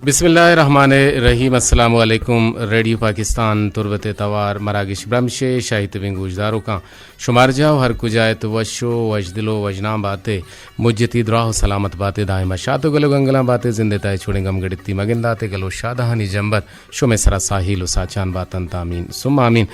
بسم اللہ الرحمن الرحیم۔ السلام علیکم۔ ریڈیو پاکستان تربت ءِ توار مراگش برمش ءِ شاہی تبیں گوشداروکاں، شمارجاہ و ہر کجا ات وش و وشدل و وشنام باتے، مجتی دراہ و سلامت باتے، دائم شات و گل و گنگلاں باتے، زندے تائے چھوڑیں گم گڑتی مگنداتے، گل و شادہانی جمبر شمے سرا ساہیل و ساچان باتنت۔ آمین ثم آمین۔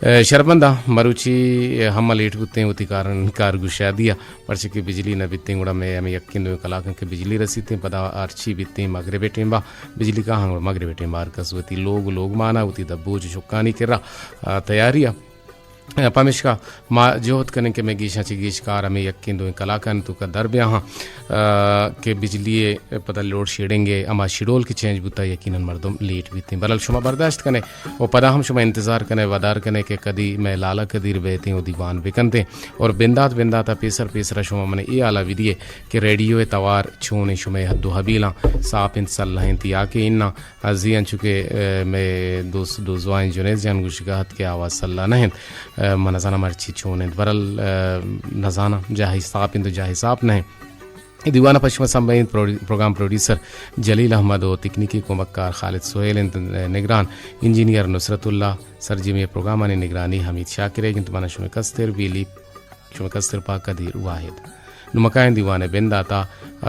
اے، شرپمنداں، مروچی ہم لیٹ بوتیں وتی کارن-، کارگشادی ءَ، پرچہ کہ بجلی نہ بیتیں، گڑا مئے ہمے یکیں دوئیں کلاکاں کہ بجلی رسیتیں، پدا ہرچی بیتیں مغرب ءِ ٹیمبا، بجلی کاہاں گڑا مغرب ءِ ٹیمبا ہر کس وتی لوگ و لوگمانا، وتی دبوج و چکانی کرا، آ، تیاری ءَ۔ آ، پمیشکا ما جہد کنیں کہ مئے گیشاں چہ گیش کار ہمے یکیں دوئیں کلاکانی توکا در بیاہاں، آ، کہ بجلی ءِ پدا لوڈ شیڈنگ ءِ ہما شیڈول کہ چینج بوتا، یقیناً مردم لیٹ بیتیں۔ بہرحال شما برداشت کنے و پدا ہم شما انتظار کنے، ودار کنے کہ کدی مئے لالا قدیر بیتیں و دیوان بکنتیں۔ اور بندات بنداتا پیسر پیسرا شما منے اے حالا بدیے کہ ریڈیو ءِ توار چونیں، شمئے حد و حبیلاں ساپ انت، سلہ انت یا کہ اناں، ازی انچو کہ، اے، مئے دوست دوزواہیں جنید جان گوشگا ات کہ آواز سلہ نہ انت۔ اے، من نزاناں مرچی چون انت۔ بہرحال، اے، نزاناں جاہے ساپ انت و جاہے ساپ نہ انت۔ اے دیوان ءَ پہ شما سمبھینت پروڈی-، پروگرام پروڈیوسر جلیل احمد و تکنیکی کمکار خالد سہیل انت، نگران انجینئر نصرت اللہ، سرجمی ءِ پروگرامانی نگرانی حمید شاکر ءَ انت۔ من شمئے کستر بیلی، شمئے کستر پہ قدیر واحد۔ نوں ما کائیں دیوان ءِ بنداتا،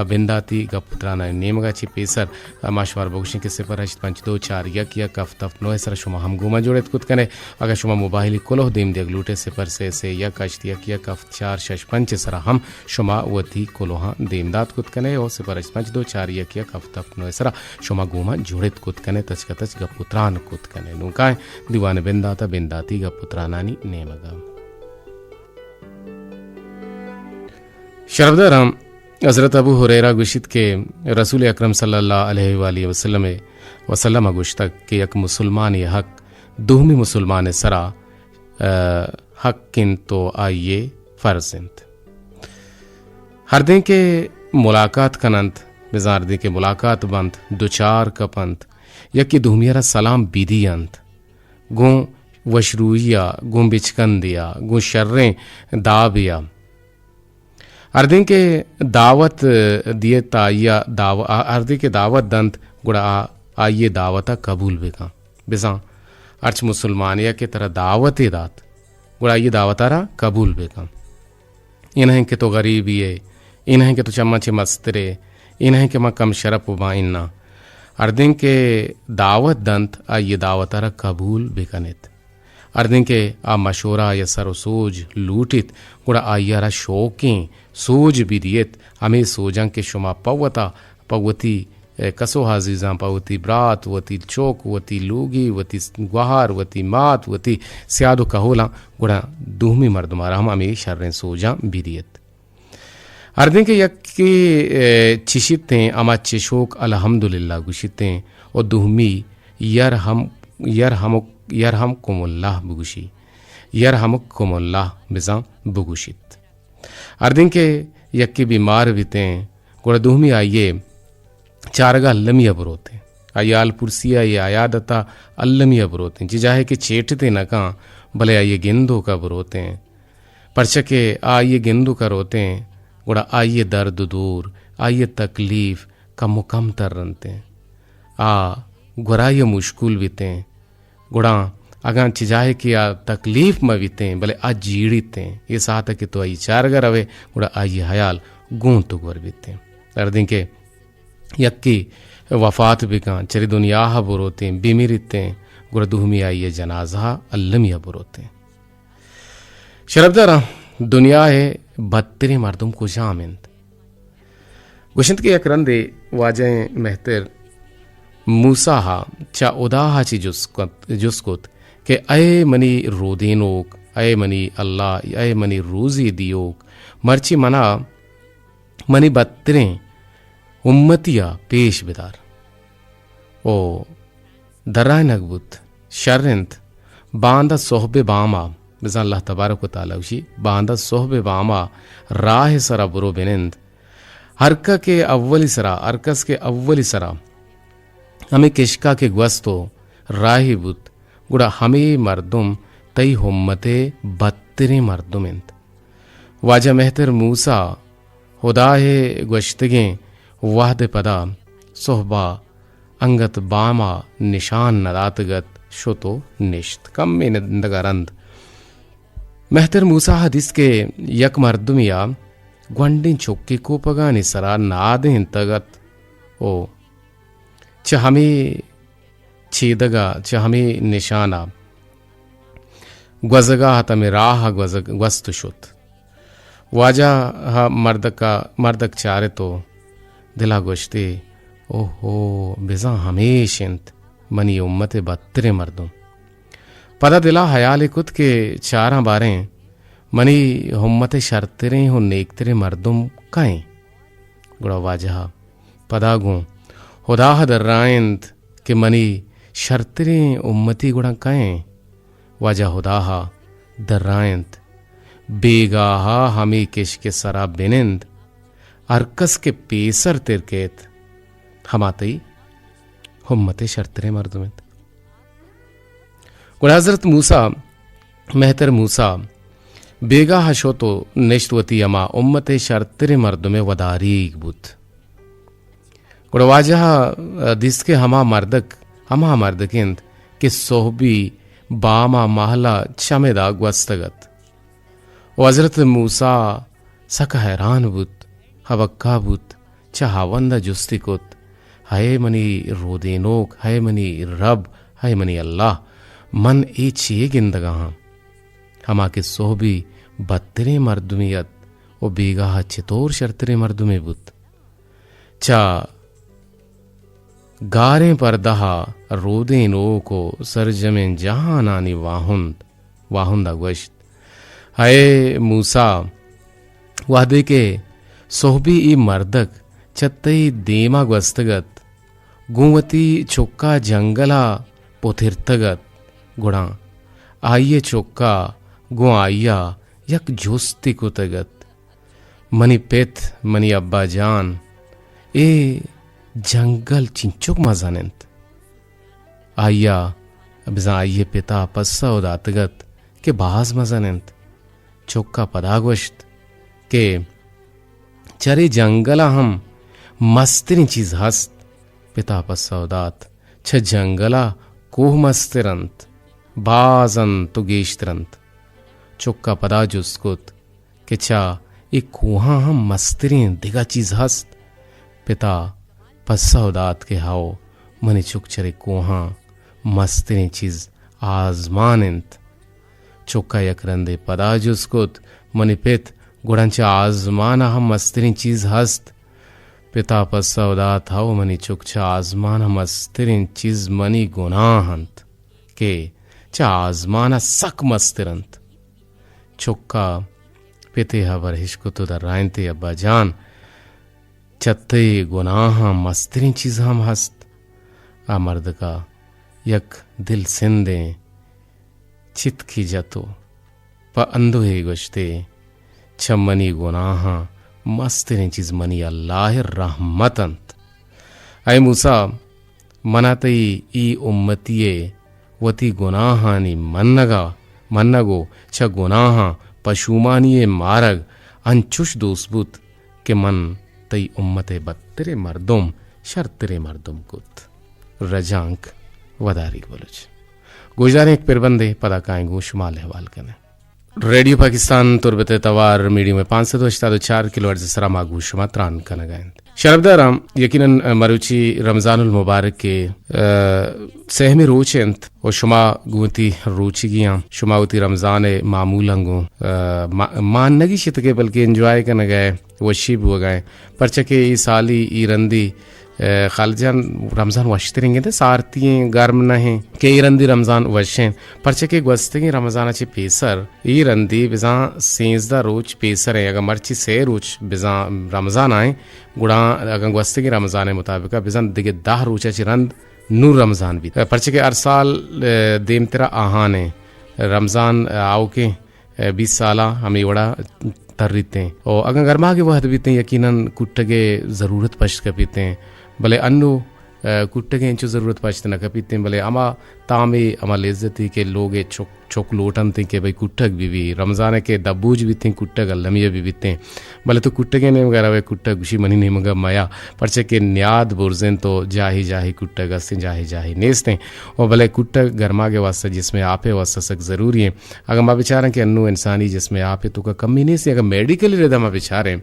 بنداتی گپ و ترانانی نیمگا۔ چہ پیسر ما شمارا بگوشیں کہ صفر ہشت پنچ دو چار یک یک ہفت ہفت نو ءِ سرا شما ہم گوما جوڑ ات کت کنے۔ اگاں شما موبائلی کلوہ دیم دیگ لوٹے، صفر سے سے یک ہشت یک یک ہفت چار شش پنچ ءِ سرا ہم شما وتی کلوہاں دیم دات کت کنے و صفر ہشت پنچ دو چار یک یک ہفت ہفت نو ءِ سرا شما گوما جوڑ ات کت کنے، تچک تچک گپ و تران کت کنے۔ نوں کائیں دیوان ءِ بنداتا، بنداتی گپ و ترانانی نیمگا۔ شرفداراں، حضرت ابو ہریرہ گوشیت کہ رسول اکرم صلی اللہ علیہ وآلہ وسلم، وسلم گوشتگ کہ یک مسلمانے حق دومی مسلمان سرا، آ، حق انت و آئی فرض انت۔ ہردیں کہ ملاقات کننت، بزاں ہردیں کہ ملاقات بنت، دچار کپنت، یکے دومی را سلام بدینت، گوں وشروئی ءَ، گوں بچکندے ءَ، گوں شریں دابے ءَ۔ ہردیں کہ دعوت دیت آئی ءَ دعو-، ہردیں کہ دعوت دنت، گڑا آ-، آئی ءِ دعوت ءَ قبول بکن۔ بزاں ہرچ مسلمانے ءَ کہ ترا دعوتے دات، گڑا آئی ءِ دعوت ءَ را قبول بکن۔ اے نہ انت کہ تو غریبے ئے، اے نہ انت کہ تو چماں چہ مستر ئے، اے نہ انت کہ ما کم شرپ باں، اناں۔ ہردیں کہ دعوت دنت، آئی ءِ دعوت ءَ را قبول بکنت۔ ہردیں کہ آ مشورہ یا سر و سوج لوٹیت، گڑا آئی ءَ را شوکیں سوج بدیت، ہمے سوجاں کہ شما پہ وتا، پہ وتی اے کس و عزیزاں، پہ وتی برات، وتی چک، وتی لوگی، وتی گوہار، وتی مات، وتی سیاد و کہولاں، گڑا دومی مردم ءَ را ہم ہمے شریں سوجاں بدیت۔ ہردیں کہ یکے، اے، چشیتیں، ہما چشوک الحمدللہ گوشیتیں و دومی یرحم-، یرحمک-، یرحمکم اللہ بگوشی، یرحمکم اللہ بزاں بگوشیت۔ ہردیں کہ یکے بیمار بیتیں، گڑا دومی آئی ءِ چارگ ءَ المی ءَ بروتیں۔ آئی ءِ حال پرسی ءَ، آئی ءِ عیادت ءَ المی ءَ بروتیں۔ چہ جاہے کہ چیٹتے نہ کن، بلے آئی ءِ گندوک ءَ بروتیں۔ پرچا کہ آ آئی ءِ گندوک ءَ روتیں، گڑا آئی ءِ درد و دور، آئی ءِ تکلیف کم و کم ترنتیں۔ آ گورائی ءَ مشکول بیتیں۔ گڑا اگاں چہ جاہے کہ آ تکلیف مہ بیتیں، بلے آ جیڑیتیں، اے ساعت ءَ کہ تو آئی چارگ ءَ روئے، گڑا آئی ءِ حیال گوں تو گور بیتیں۔ ہردیں کہ یکے وفات بکن، چرے دنیا ءَ بروتیں، بمریتیں، گڑا دومی آئی ءِ جنازہ ءَ المی ءَ بروتیں۔ شرپداراں، دنیا ءِ بدتریں مردم کجام انت؟ گوشنت کہ یک رندے واجہ ءِ مہتر موسیٰ ءَ چہ ہدا ءَ چہ جست کت، جست کت کہ اے منی رودینوک، اے منی اللہ، اے منی روزی دیوک، مرچی منا منی بدتریں امتی ءَ پیش بدار۔ او درائینگ بوت، شر انت، باندا سہب ءِ بام ءَ، بزاں اللہ تبارک و تعالیٰ گوشی، باندا سہب ءِ بام ءَ راہ ءِ سرا برو بنند۔ ہر کہ کہ اولی سرا، ہر کس کہ اولی سرا ہمے کشکا کہ گوست و راہی بوت، گڑا ہمے مردم تئی امت ءِ بدتریں مردم انت۔ واجہ مہتر موسیٰ ہدا ءِ گوشتگیں وہد ءِ پدا سہبا انگت بام ءَ نشان نہ داتگ اَت، شت ءُ نشت۔ کمے نندگ ءَ رند مہتر موسیٰ ءَ دیست کہ یک مردمے ءَ گونڈیں چکے کوپگانی سرا نادینتگ اَت ءُ چہ ہمے چیدگ ءَ، چہ ہمے نشان ءَ گوزگ ءَ اَت، ہمے راہ ءَ گوزگ، گوست ءُ شت۔ واجہ ءَ مردک ءَ، مردک چارت ءُ دل ءَ گوشت ئے، اوہو، بزاں ہمیش اِنت منی امت ءِ بدتریں مردم۔ پدا دل ءَ ہیالے کت کہ چاراں باریں منی امت ءِ شرتریں ءُ نیکتریں مردم کئے اِنت؟ گڑا واجہ ءَ پدا گوں ہدا ءَ درائینت کہ منی شرتریں امتی گڑا کئے اِنت؟ واجہ ہدا ءَ درائینت، بیگاہ ءَ ہمے کشک ءِ سرا بنند، ہرکس کہ پیسر تر کیت، ہما تئی امت ءِ شرتریں مردم اِنت۔ گڑا حضرت موسیٰ، مہتر موسیٰ، بیگاہ ءَ شت ءُ نشت، وتی ہما امت ءِ شرتریں مردم ءِ وداریگ بوت۔ گڑا واجہ ءَ دیست کہ ہما مردک، ہما مردک اِنت کہ سہبی بام ءَ مہل ءَ چم ادا گوستگ اَت۔ ءُ حضرت موسیٰ سک حیران بوت، ہبکہ بوت، چہ ہاوند ءَ جستی کت، ہئے منی رودینوک، ہئے منی رب، ہئے منی اللہ، من اے چے گندگ ءَ آں؟ ہما کہ سہبی بدتریں مردمے اَت ءُ بیگاہ ءَ چتور شرتریں مردمے بوت؟ چہ گاریں پردہ ءَ رودینوک ءُ سرجمیں جہانانی واہند، واہند ءَ گوشت، ہئے موسیٰ، وہدے کہ سہبی اے مردک چہ تئی دیم ءَ گوستگ اَت، گوں وتی چک ءَ جنگل ءَ پترتگ اَت، گڑا آئی ءِ چک ءَ گوں آئی ءَ یک جستے کتگ اَت، منی پت، منی ابا جان، اے جنگل چنچک مزن اِنت؟ آئی ءَ، بزاں آئی ءِ پت ءَ پسہ داتگ اَت کہ باز مزن اِنت۔ چک ءَ پدا گوشت کہ چرے جنگل ءَ ہم مستریں چیز ہست۔ پت ءَ پسہ دات، چہ جنگل ءَ کوہ مستر اَنت، باز اَنت ءُ گیشتر اَنت۔ چک ءَ پدا جست کت، کہ چہ اے کوہاں ہم مستریں دگہ چیز ہست؟ پت ءَ پسہ دات کہ ہئو، منی چک، چرے کوہاں مستریں چیز آزمان اِنت۔ چک ءَ یک رندے پدا جست کت، منی پت، گڑا چہ آزمان ءَ ہم مستریں چیز ہست؟ پت ءَ پسہ دات، ہئو منی چک، چہ آزمان ءَ مستریں چیز منی گناہ اَنت، کہ چہ آزمان ءَ سک مستر اَنت۔ چک ءَ پت ءِ ہبر اشکت ءُ درائینت ئے، ابا جان، چہ تئی گناہاں مستریں چیز ہم ہست۔ آ مردک ءَ یک دل سندیں چتکے جت ءُ پہ اندوہے گوشت ئے، چہ منی گناہاں مستریں چیز منی اللہ ءِ رحمت اَنت۔ اے موسیٰ، من ءَ تئی اے امتی ءِ وتی گناہانی منگ ءَ، منگ ءُ چہ گناہاں پشومانی ءِ مارگ انچوش دوست بوت کہ من تئی امت ءِ بدتریں مردم، شرتریں مردم کت۔ رجانک وداریگ بلوچ۔ گوشداریں یک پربندے، پدا کائیں گوں شما احوال کنیں۔ ریڈیو پاکستان تربت ءِ توار میڈیم ویو پانچ سد ءُ ہشتاد ءُ چار کلو ہرٹز ءِ سرا ما گوں شما تران کنگ ءَ ایں۔ شرپداراں، یقیناً مروچی رمضان المبارک ءِ، آ، سیمی روچ اِنت ءُ شما گوں وتی روچیگیاں، شما وتی رمضان ءِ معمولاں گوں، آ، ما-، مان نہ گیشیت کہ بلکہ انجوائے کنگ ءَ، وشی بوگ ءَ ایں۔ پرچہ کہ اے سالی اے رندی، آ، خالد جان، رمضان وشتریں گندے، سارتی ایں، گرم نہ ایں کہ اے رندی رمضان وش ایں۔ پرچہ کہ گوستگیں رمضان ءَ چہ پیسر اے رندی بزاں سیزدہ روچ پیسر ایں، اگاں مرچی سے روچ بزاں رمضان ءَ ایں، گڑا اگاں گوستگیں رمضان ءِ مطابق ءَ بزاں دگہ دہ روچ ءَ چہ رند نوں رمضان بیت۔ پرچہ کہ ہر سال، آ، دیمترا آہان ایں۔ رمضان، آ، آؤکیں، آ، بیست سالاں ہمے وڑا تریت ایں۔ او اگاں گرماگے وہد بیت ایں، یقیناً کٹگ ءِ ضرورت پشت کپیت ایں۔ بلے انوں، ء، کٹگ ء انچو ضرورت پشت نہ کپیتیں، بلے ہما تامے، ہما لذتے کہ لوگ ء چک، چک لوٹنتیں کہ بھئی کٹگ بہ بی، رمضان ء کہ دبوج بیتیں، کٹگ المی ء بہ بیتیں۔ بلے تو کٹگ ء نیمگ ء روئے، کٹگ گوشی منی نیمگ ء میا، پرچہ کہ نیاد برزیں تو جاہے جاہے کٹگ استیں، جاہے جاہے نیستیں۔ و بلے کٹگ گرماگ ء واسطہ، جسم ء آپ ء واسطہ سک ضروری ایں۔ اگاں ما بچاراں کہ انو انسانی جسم ء آپ ء توکا کمی نیستیں، اگاں میڈیکل ردا ما بچاریں،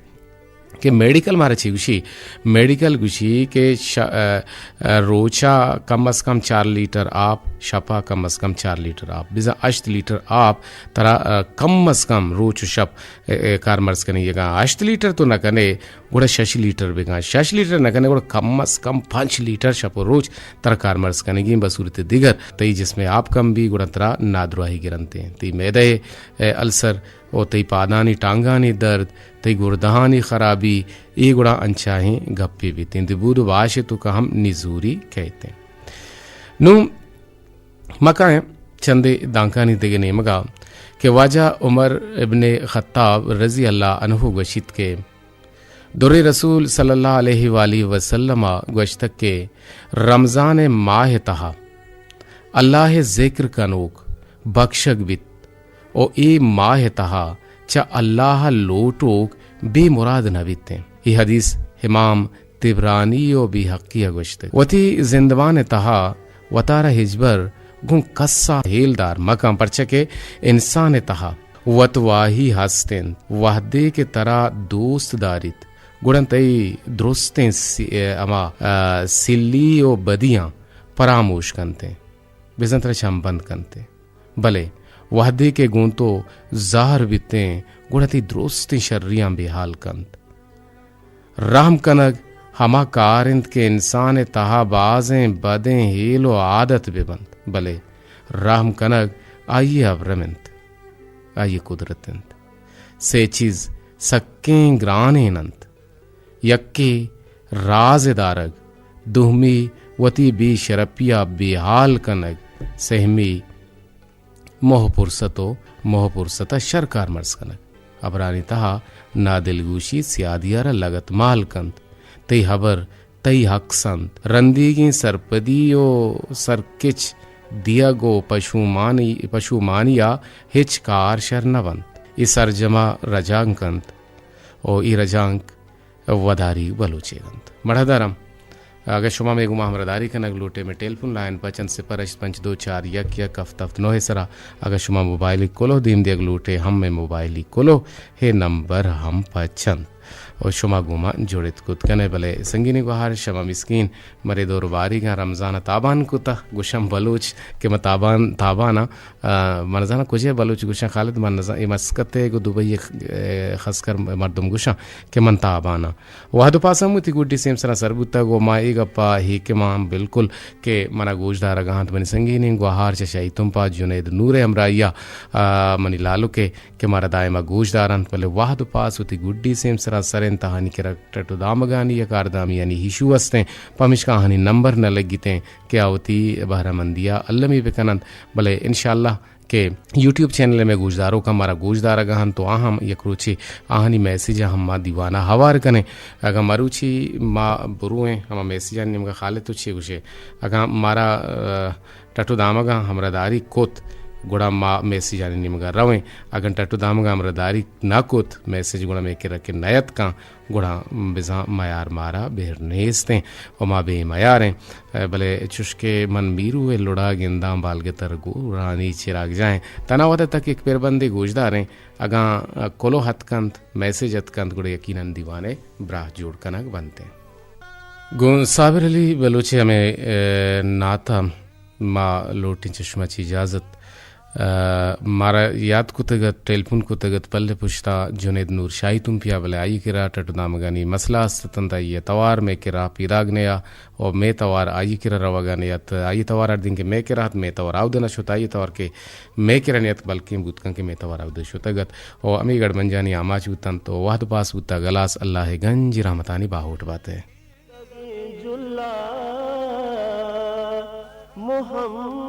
کہ میڈیکل مارا چی گوشی؟ میڈیکل گوشی کہ ش-، ا، ا، روچا کم از کم چار لیٹر آپ، شپا کم از کم چار لیٹر آپ، بزاں ہشت لیٹر آپ ترا، ا، کم از کم روچ و شپ، ا، ا، کارمرز کنگی۔ اگاں ہشت لیٹر تو نہ کنے، گڑا شش لیٹر بکن۔ شش لیٹر نہ کنے، گڑا کم از کم پنچ لیٹر شپ و روچ ترا کارمرز کنگی۔ بصورت دیگر تئی جسم آپ کم بی، گڑا ترا نادراہی گرنتیں۔ تئی معدہ ء، ا، السر، و تئی پادانی ٹانگانی درد، تئی گردہانی خرابی، اے گڑا انچاہیں گپے بیت انت۔ بود و باش ء توکا ہم نزوری کئیت انت۔ نوں ما کائیں چندے دانکانی دگہ نیمگا کہ واجہ عمر ابن خطاب رضی اللہ عنہ گوشیت کہ در رسول صلی اللہ علیہ وآلہ وسلم ء گوشتگ کہ رمضان ء ماہ ء تہا اللہ ء ذکر کنوک بکشگ بیت و اے ماہ ء تہا چہ اللہ ء لوٹوک بے مراد نہ بیتیں۔ اے حدیث امام طبرانی و بیہقی ء گوشتگ۔ وتی زندمان ء تہا وتارا ہچبر گوں کسا ہیل دار مکن، پرچہ کہ انسان ء تہا وت واہی ہست انت۔ وہدے کہ ترا دوست داریت، گڑا تئی درستیں سی-، ہما، آ، سلی و بدیاں پراموش کنت انت۔ بزاں ترا چمبند کنت۔ بلے وہدے کہ گوں تو زہر بیتیں، گڑا تئی درستیں شریاں بے حال کنت۔ رحم کنگ ہما کار انت کہ انسان ء تہا بازیں بدیں ہیل و عادت بہ بنت، بلے رحم کنگ آئی ء ابرم انت، آئی ء قدرت انت۔ سے چیز سکیں گرانین انت۔ یکے راز ء دارگ، دومی وتی بے شرپی ء بے حال کنگ، سہمی موہ پرست و موہ پرست ء شر کارمرز کنگ۔ ہبرانی تہا نادلگوشی سیادی ء را لگتمال کنت۔ تئی ہبر تئی حق سنت۔ رندیگیں سرپدی و سرکچ دیگ و پشومانی، پشومانی ء ہچ کار شر نہ بنت۔ اے سرجم ء رجانک انت و اے رجانک وداری بلوچیگ انت۔ مڑاہدارم، اگاں شما مئے گوما ہمراہداری کنگ لوٹے، مئے ٹیلیفون لائن پچ انت، صفر ہشت پنچ دو چار یک یک ہفت ہفت نو ء سرا۔ اگاں شما موبائلی کلوہ دیم دیگ لوٹے، ہم مئے موبائلی کلوہ ء نمبر ہم پچ انت و شما گوما جڑت کت کنے۔ بلے سنگینی گوہار، شما مسکین مرے دور باریگاں رمضان ء تابان کتہ، گوشاں بلوچ کہ من تابان، تابان آں۔ آ، من نزاناں کجے بلوچ گوشاں خالد، من نزاناں، اے مسقط ء گوں دبئی ء، اے، خاص کر مردم گوشاں کہ من تابان آں۔ وہد و پاس ہم وتی گڈی سیم سرا سر بوتگ و ما اے گپا ہیکماں بالکل کہ منا گوش دارگا انت منی سنگینیں گوہار چہ شاہی تمپا جنید نور ء ہمراہیا، آ، منی لالک ء کہ مارا دائما گوش دارنت، بلے وہد و پاس وتی گڈی سیم سرا سر انت، آہانی کرا ٹٹ و دامگانی یا کاردامیانی ایشو استیں، پمشکا آہانی نمبر نہ لگیتیں کہ آ وتی بہرہ مندیا المی بکننت، بلے انشاءاللہ کہ یوٹیوب چینل ء مئے گوشداروکاں مارا گوشدارگ ء انت و آ ہم یک روچے آہانی میسج ء ہم ما دیوان ء ہوار کنیں۔ اگاں مروچی ما برویں ہما میسجانی نیمگ ء، خالد تو چے گوشے؟ اگاں مارا، آ، ٹٹ و دامگاں ہمراہداری کت، گڑا ما میسجانی نیمگ ء رویں۔ اگاں ٹٹ و دامگاں ہمراہداری نہ کت، میسج گڑا مئے کرا کہ نیتکاں، گڑا بزاں میار مارا بہر نیست انت و ما بے میار ایں۔ بلے چوشکہ من میرو ء لڑا گنداں، بالگتر گورانی چراگ جاہ انت۔ تنا وت ء تک یک پربندے گوشداریں، اگاں کلوہ اتکنت، میسج اتکنت، گڑا یقیناً دیوان ء براہ جوڑ کنگ بنت انت۔ گوں صابر علی بلوچ ء ہمے، اے، نعت ء ما لوٹیں چہ شما چہ اجازت۔ آ، مارا یات کتگ ات، ٹیلیفون کتگ ات، پل ء پشتا جنید نور شاہی تمپیا، بلے آئی کرا ٹٹ و دامگانی مسئلہ است اتنت، آئی ء توار مئے کرا پیداگ نیا و مئے توار آئی کرا روگا نیات۔ آئی توار ہردیں کہ مئے کرا ات، مئے توار آودے نہ شت، آئی توار کہ مئے کرا نیاتک، بلکیں بوت کنت کہ مئے توار آودے شتگ ات و ہمے گڑبنجانی آماچ بوتنت و وہد پاس بوتگ۔ ہلاس، اللہ ء گنج رحمتانی باہوٹ بات ئے۔ جلا محمد